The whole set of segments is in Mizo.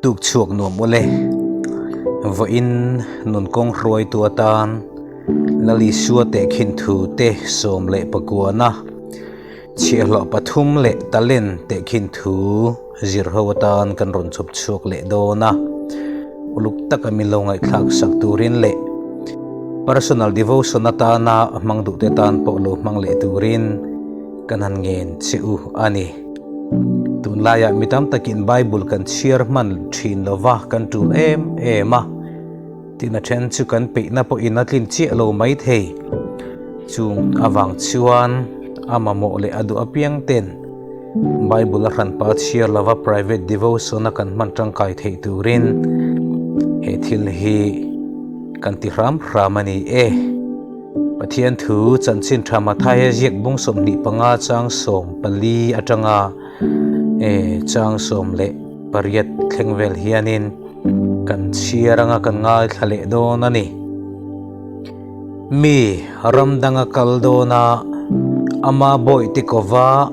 Tuk chhuak nuam ule. Vawiin nun kawng hruaitu atan Lal Isua tehkhin thu te 19 a chhiahhlawh pathum leh talent tehkhin thu zir ho atan kan rawn chhawp chhuak leh dawn a. Uluk taka min lo ngaihthlak sak turin leh personal devotion atana hmang duhte tan pawh lo hmang leh turin kan han ngen che u a ni. Tunlaiah mi tam takin Bible kan chhiar hman thin lova kan tul em em a, tina then chu kan peihna pawhin a tlin chiah lo mai thei. Chung avang chuan a mamawh leh a duh apiang ten Bible a hranpa chhiar lova private devotion a kan hman tangkai theih turin he thil hi kan ti hram hram a ni e. Pathian thu chanchin tha Mathaia ziak bung 25 chang 14 atanga e chang 18 thleng vel hianin kan chhiar anga kan ngaithla leh dawn a ni. Mi ram danga kal dawna ama bawih te kova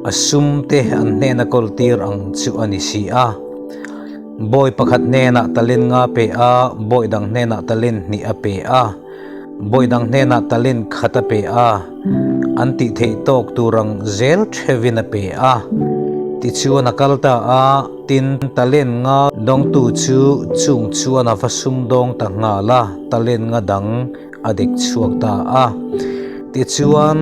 a sum te an hnena kawl tir ang chu a ni si a. Bawi pakhat hnenah talent nga pe a, bawi dang hnenah talent hnih a pe a, bawi dang hnenah talent khat a pe a, an tih theih tawk tur ang zel theuhin a pe a. Tichuan a kal ta a, tin talent nga dawngtu chu chung chuan a va sumdawng ta nghal a, talent nga dang a dek chhuak ta a. Tichuan,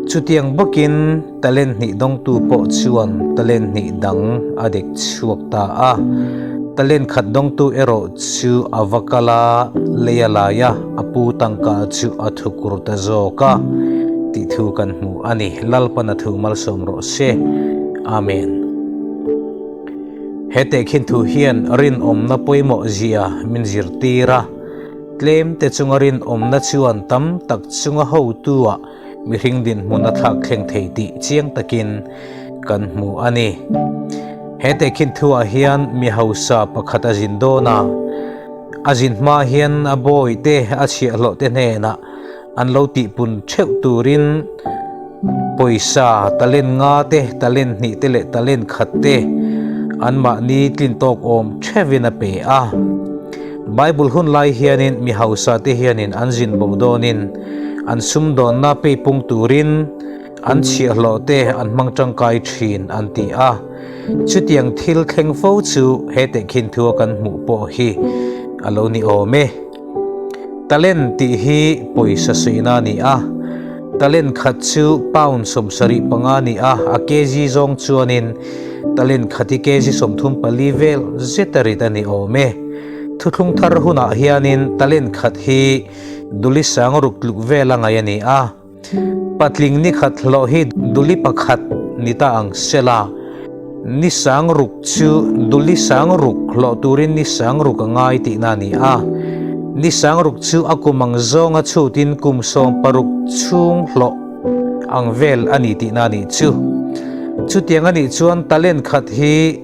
chutiang bawkin talent hnih dawngtu pawh chuan talent hnih dang a dek chhuak ta a. Talent khat dawngtu erawh chu a va kal a, lei a lai a, a pu tangka chu a thukur ta zawk a tih thu kan hmu a ni. Lalpan a thu malsawm rawh se. Amen. He tehkhin thu hian rinawmna pawimawh zia min zirtir a. Tlem te chunga rinawmna chuan tam tak chunga hotua mihring dinhmun a thlak thleng thei tih chiang takin kan hmu a ni. He tehkhin thuah hian mi hausa pakhat a zin dawn a, a zin hma hian a bawi te a chhiahhlawh te hnenah an lo tihpun theuh turin pawisa talent nga te, talent hnih te leh talent khat te anmahni tlin tawk awm theuhin a pe a. Bible hun lai hianin mi hausa te hianin an zin bo dawnin an sumdawnna peipung turin an chhiahhlawh te an hmang tangkai thin an ti a. Chutiang thil thleng fo chu he tehkhin thua kan hmuh pawh hi a lo ni awm e. Talent tih hi pawisa suihna a ni a, talent khat chu pound 75 a ni a, a kg zawng chuanin talent khat hi kg 34 vel zet a rit a ni awm e. Thuthlung thar hunah hianin talent khat hi duli sang ruk tluk vel a ngaih a ni a. Patling ni khat hlawh hi duli pakhat ni ta ang sela, ni sang ruk chu duli sang ruk hlawh turin ni sang ruk a ngai tihna a ni a. Ni sang ruk chu a kum ang zawnga chhutin kum 16 chhung hlawh ang vel a ni tihna a nih chu. Chutiang a nih chuan talent khat hi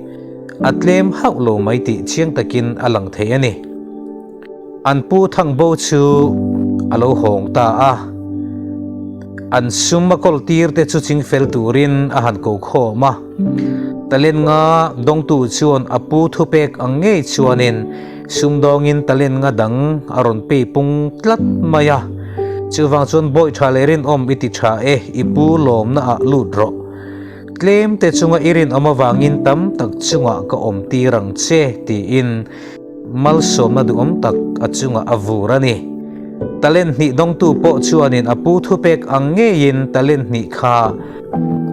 a tlem hauh lo mai tih chiang takin a lang thei a ni. An pu Thangbo chu a lo hawng ta a, an sum a kawl tir te chu ching fel turin a han ko khawm a. Talent nga dawngtu chuan a pu thupek ang ngei chuanin sumdawngin talent nga dang a rawn pei pung tlat mai a. Chuvang chuan bawi tha leh rinawm i ti tha e, i pu lawmna ah lut rawh. Tlem te chunga i rinawm avangin tam tak chungah ka awm tir ang che tiin Malsawmna duhawm tak a chungah a vur a ni. Talent hnih dawngtu pawh chuanin a pu thupek ang ngeiin talent hnih kha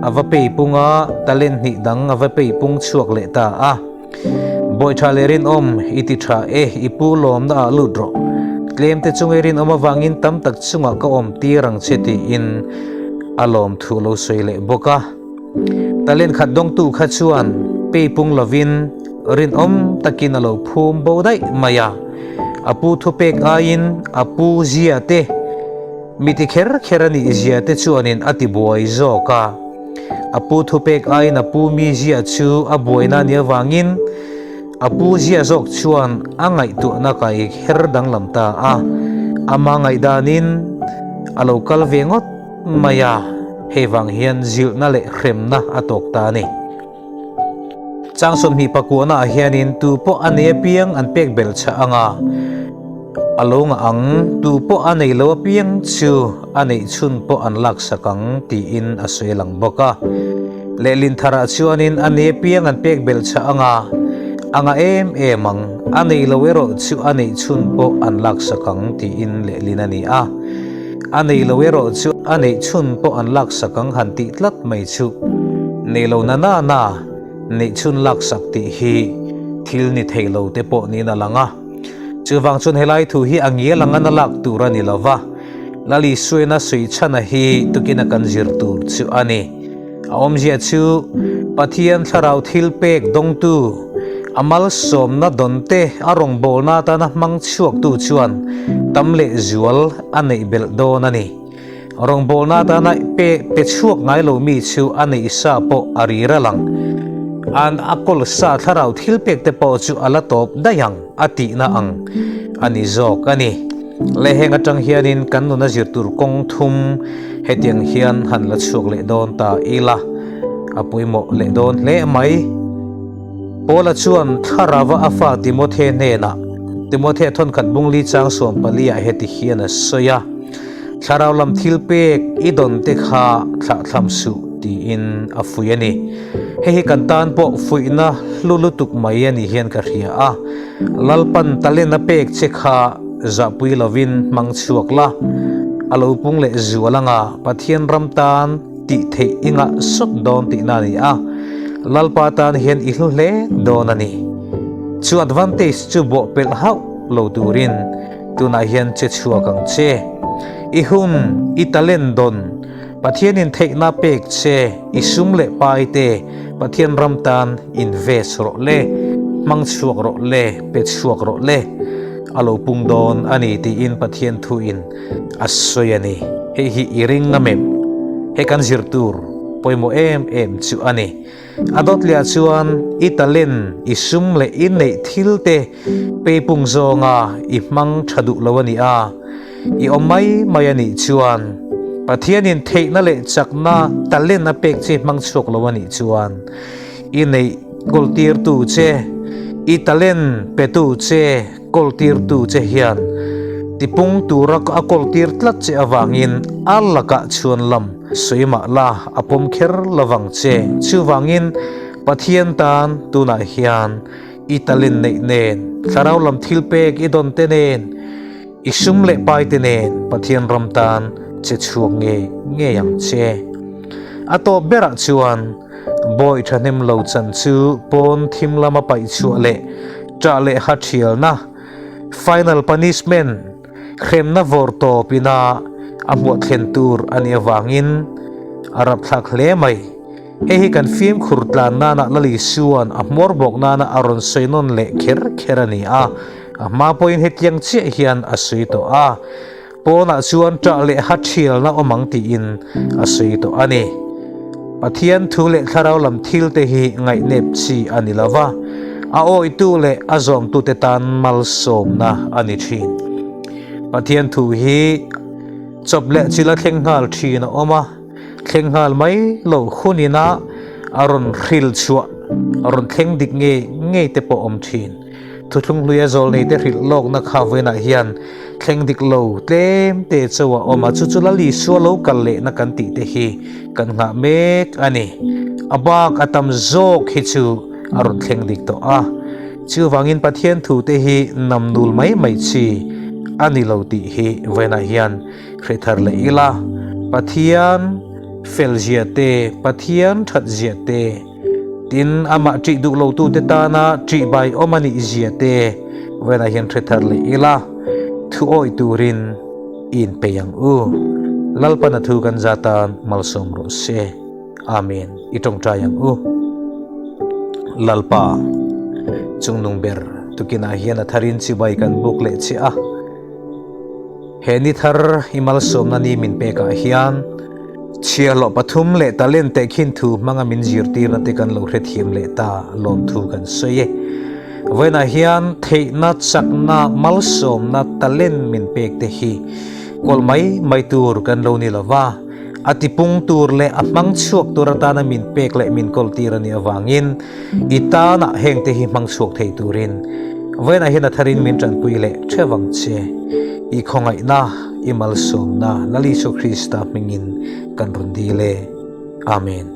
a va pei pung a, talent hnih dang a va pei pung chhuak leh ta a. Bawihtha leh rinawm, i ti tha e, i pu lawmna ah lut rawh. Tlem te chunga i rinawm avangin tam tak chungah ka awm tir ang che tiin a lawm thu lo sawi leh bawk a. Talent khat dawngtu kha chuan pei pung lovin rinawm takin a lo phum bo daih mai a. A pu thupek aiin a pu zia te, mi ti kher kher a nih zia te chuanin a ti buai zawk a. A pu thupek aiin a pu mi zia chu a buaina nih avangin a pu zia zawk chuan a ngaihtuahna kai her danglam ta a. Ama ngaihdanin a lo kal ve ngawt. Mai a, hei vang hian zilhna leh hremna a tawk ta a ni. Chang 28 ah hianin tu pawh a nei apiang an pek belh chah anga a lo ngah ang, tu pawh a nei lo apiang chu a neih chhun pawh an laksak ang tiin a sawi lang bawk a. Lehlin tharah chuanin a nei apiang an pek belh chah anga a ngah em em ang, a nei lo erawh chu a neih chhun pawh an laksak ang tiin lehlin a ni a. A nei lo erawh chu a neih chhun pawh an laksak ang han tih tlat mai chu nei lo na na na neih chhun laksak tih hi thil ni thei lo te pawh niin a lang a. Chuvang chuan helai thu hi a ngial anga na lak tur a ni lo va, Lal Isuaina suichhana hi tukina kan zir tur chu a ni. A awmzia chu Pathian thlarau thil pek dawngtu, a malsawmna dawnte a rawngbawlna atana hmang chhuaktu chuan tam leh zual a neih belh dawn a ni. Rawngbawlna atana pe pe chhuak ngai lo mi chu a neih sa pawh a ri ral ang. An a kawl sa thlarau thil pek te pawh chu a la tawp daih ang a tihna ang a ni zawk a ni. Le heng atang hianin kan nuna zir tur kawng thum hetiang hian han la chhuak leh dawn ta ila a pawimawh leh dawn hle mai. Paula chuan thlarava a fa Timothe hnenah Timothe thawnkhat bungli chang 14 ah heti hian a sawi a, Thlarau lam thil pek i dawn te kha thlahthlam suh tiin a fuih a ni. Hei hi kan tan pawh fuihna hlu lutuk mai a ni hian ka hria a. Lalpan talent a pek che kha zahpui lovin hmang chhuak la, a lo pung leh zual anga Pathian ram tan tih theih i ngah sawt dawn tihna a ni a. Lalpa tan hian i hlu hle dawn a ni. Chu advantage chu bawhpelh hauh lo turin Tunah hian che chhuak ang che. I hun, i talent dawn, Pathianin theihna pek che, i sum leh pai te Pathian ram tan invest rawh le, hmang chhuak rawh le, pe chhuak rawh le, a lo pung dawn a ni tiin Pathian thuin a sawi a ni. Hei hi i ring ngam em? Hei kan zir tur pawimawh em em chu a ni. A dawtliah chuan i talent, i sum leh i neih thil te peipung zawnga i hmang tha duh lo a nih a, i awm mai mai a nih chuan Pathianin theihna leh chakna talent a pek che hmang chhuak lo a nih chuan i neih kawltirtu che, i talent petu che kawltirtu che hian tipung tura a kawltir tlat che avangin a lakah chhuan lam sawi mah la a pawm kher lovang che. Chuvangin Pathian tan tunah hian i talent neih nen, thlarau lam thil pek i dawn te nen, i sum leh pai te nen Pathian ram tan che chhuak ngei ngei ang che. A tawp berah chuan bawi thahnem lo chan chu pawn thim lama paih chhuah leh ṭah leh ha ṭhialna, final punishment, hremna vawr tawp ina a hmuah thlen tur a nih avangin a rapthlak hle mai. Hei hi kan fimkhur tlan nana Lali Suan a hmawr bawk nana a rawn sawi nawn leh kher kher a ni a, a hma pawhin hetiang chiah hian a sawi tawh a, pawnah chuan ṭah leh ha ṭhialna awm ang tiin a sawi tawh a ni. Pathian thu leh thlarau lam thil te hi ngaihnep chi a ni lo va, a awitu leh a zawmtute tan malsawmna a ni ṭhin. Pathian thu hi chawp leh chila thleng nghal ṭhin a awm a. Thleng nghal mai lo hun ina a rawn hril chhuah, a rawn thleng dik ngei ngei te pawh awm thin. Thuthlung hluia zawl nei te hrilh lawkna kha vawiinah hian thleng dik lo tlem te chauh a awm a, chu chu Lal Isua lo kal lehna kan tih te hi kan nghah mek a ni. A bak a tam zawk hi chu a rawn thleng dik tawh a. Chuvangin Pathian thu te hi namnul mai mai chi a ni lo tih hi vawiinah hian Hre thar leh ila, Pathian fel zia te, Pathian that zia te, tin amah ṭih duh lotute tana ṭih bai awm a nih zia te velah hian hre thar leh ila, thu awih turin i inpeih ang u. Lalpan a thu kan za tan malsawm rawh se. Amen. I ṭawngṭai ang u. Lalpa, chungnung ber tukinah hian a tharin chibai kan buk leh che a. He ni thar i malsawmna ni min pekah hian chhiahhlawh pathum leh talent tehkhin thu hmanga min zirtirna te kan lo hrethiam leh ta lawmthu kan sawi e. Vawiinah hian theihna, chakna, malsawmna, talent min pek te hi kawl mai mai tur kan lo ni lova. A tipung tur leh a hmang chhuak tur atana min pek leh min kawl tir a nih avangin i tana hengte hi hmang chhuak thei turin vawiinah hian a tharin min tanpui leh theuh ang che. I khawngaihna, i malsawmna Lal Isua Krista hmingin kan rawn dil e. Amen.